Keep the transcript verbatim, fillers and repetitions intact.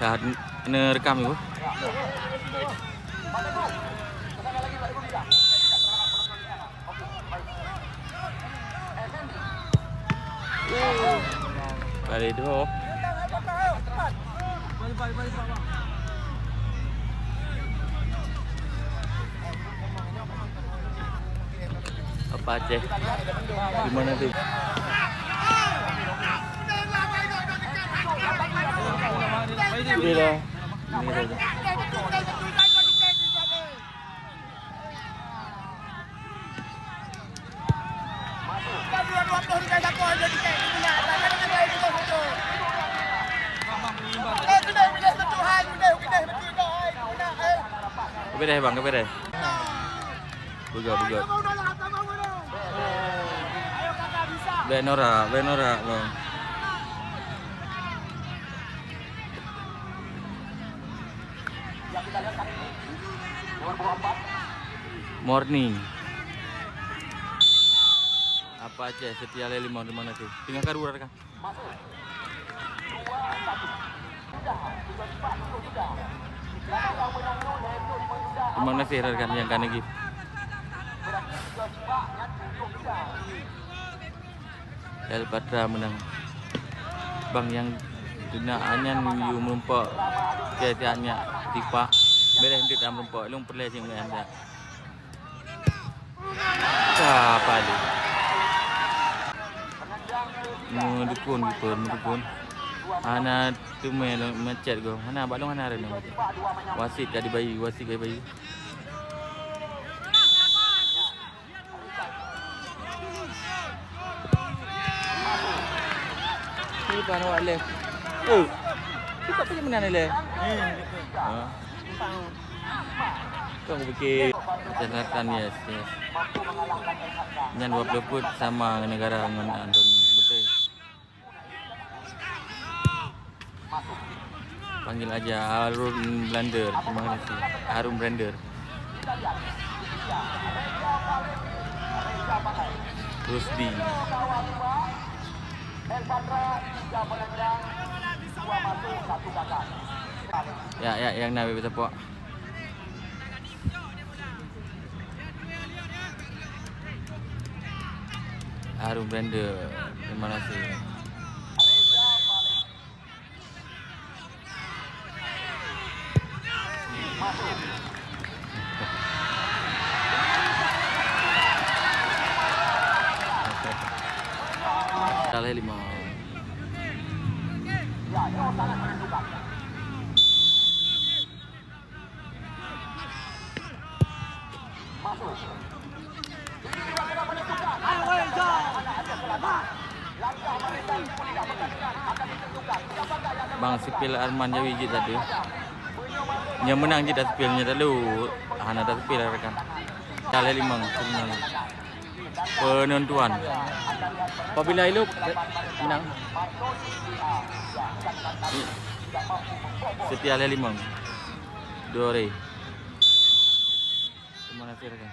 Dah nerekam ibu. Balik dulu. Apa Aceh? Gimana tuh? Bila? Ini saja. Kau beres, Bang, kau beres. Beugöt, beugöt. Bèk norak, bèk norak, Bang. Morning. Apa Aceh, Setia Leli Limong, terima kasih. Tinggal ka dua rakan. Terima kasih rakan yang ka nagih. El Patra menang. Bang yang kena anyan yue meurumpok ke tiap nyak tipak. Beres deuek tam meurumpok. Lôn peureulèe cit nyan dak. Ka paléh. Meudukon kiper, meudukon. Hana teumé lôn, macet goh. Hana, bak lôn hana reunoe. Wasit ka dibayi, wasit ka dibayi. Ni ban awak leh. Eh. Kita punya menang ni leh. Ha. Kau fikir catatan, yes, yes. Nyan dua puluh put sama negara ngon Anthony. Betul. Panggil aja Harun Blender. Terima kasih. Harun Blender. Rusdi. Ya, ya, yang nak ambil tepuk. Harun Blender, terima kasih. Salah lima. Bang, sipil Arman Jawi jeuet tadi. Nyang meunang jeuet dah sipil, nyang tadi hana dah sipil rakan. Salah lima, sebenarnya. Penentuan. Apabila ilok menang. Setia lé limong. Dua hari. Terima kasih rakan.